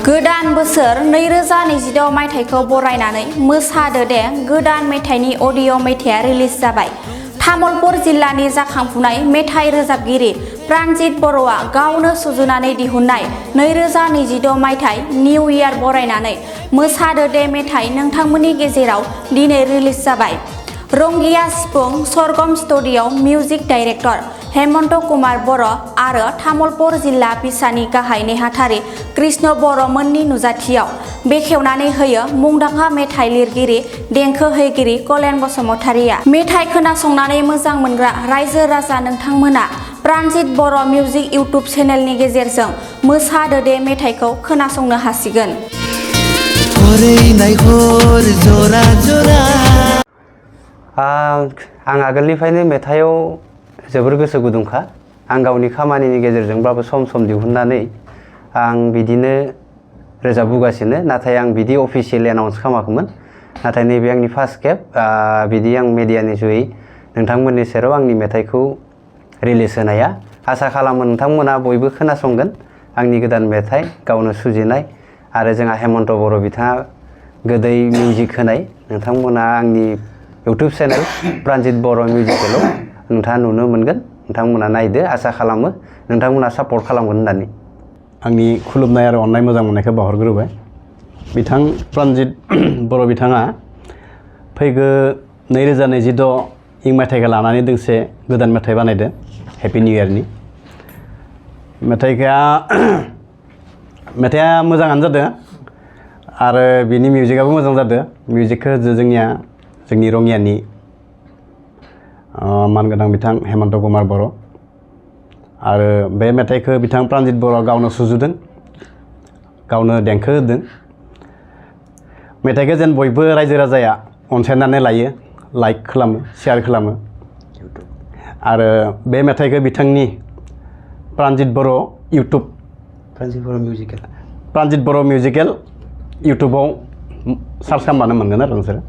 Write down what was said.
गोदान बोसोर 2026 मायथाइखौ बरायनानै मोसादो दे गोदान मेथाइनि अडिअ मेथाइया रिलिज जाबाय। तामुलपुर जिल्लानि जाखांफुनाय मेथाइ रोजाबगिरि प्राणजित बर'आ गावनो सुजुनानै दिहुननाय 2026 मायथाइ निउ इयार बरायनानै मोसादो दे मेथाइ नोंथांमोननि गेजेराव दिनै रिलिज जाबाय। Rangia Sifung Sargam studio music director Hemanta Kumar Boro' आरो तामुलपुर जिल्ला बिसानि गाहाय नेहाथारि कृष्ण बर' मोननि नुजाथियाव बेखेवनानै होयो मुंदांखा मेथाइ लिरगिरि देंखो हैगिरि कलेन बसुमतारिया। मेथाइ खोनासंनानै मोजां मोनग्रा रायजो राजा नोंथांमोना प्राणजित बर' मिउजिक इउटुब चेनेलनि गेजेरजों मोसादो दे मेथाइखौ खोनासंनो हासिगोन। आं आगोलनिफ्रायनो मेथाइआव जोबोर गोसो गुदुंखा। आं गावनि खामानिनि गेजेरजोंब्लाबो सम सम दिहुननानै आं बिदिनो रोजाबबोगासिनो, नाथाय आं बिदि अफिसियेल एनाउन्स खालामाखैमोन। नाथाय नैबे आंनि फार्स्ट खेब बिदि आं मेडियानि जुयै नोंथांमोननि सेराव आंनि मेथाइखौ रिलिज होनाया। आसा खालामो नोंथांमोना बयबो खोनासंगोन आंनि गोदान मेथाइ गावनो सुजुनाय आरो जोंहा हेमन्त बर' बिथाङा गोदै मिउजिक होनाय। नोंथांमोना आंनि इउटुब चेनेल प्राणजित बर' मिउजिकेलाव नोंथाङा नुनो मोनगोन। नोंथांमोना नायदो, आसा खालामो नोंथांमोना सापर्ट खालामगोन होननानै। आंनि खुलुमनाय आरो अननाय मोजां मोननायखौ बावहरग्रोबाय। बिथां प्राणजित बर' बिथाङा फैगौ 2026 मायथाइखौ लानानै दोंसे गोदान मेथाइ बानायदों हेपि निउ इयारनि। मेथाइआ मोजाङानो जादों आरो बिनि मिउजिकआबो मोजां जादों। मिउजिकखौ जोंनि रङियानि मानगोनां बिथां हेमन्त कुमार बर' आरो बे मेथाइखौ बिथां प्राणजित बर'आ गावनो सुजुदों, गावनो देंखो होदों। मेथाइखौ जेन बयबो रायजो राजाया अनसायनानै लायो, लाइक खालामो, शेयार खालामो आरो बे मेथाइखौ बिथांनि प्राणजित बर' मिउजिकेल इउटुबाव सार्च खालामबानो मोनगोन आरो नोंसोरो।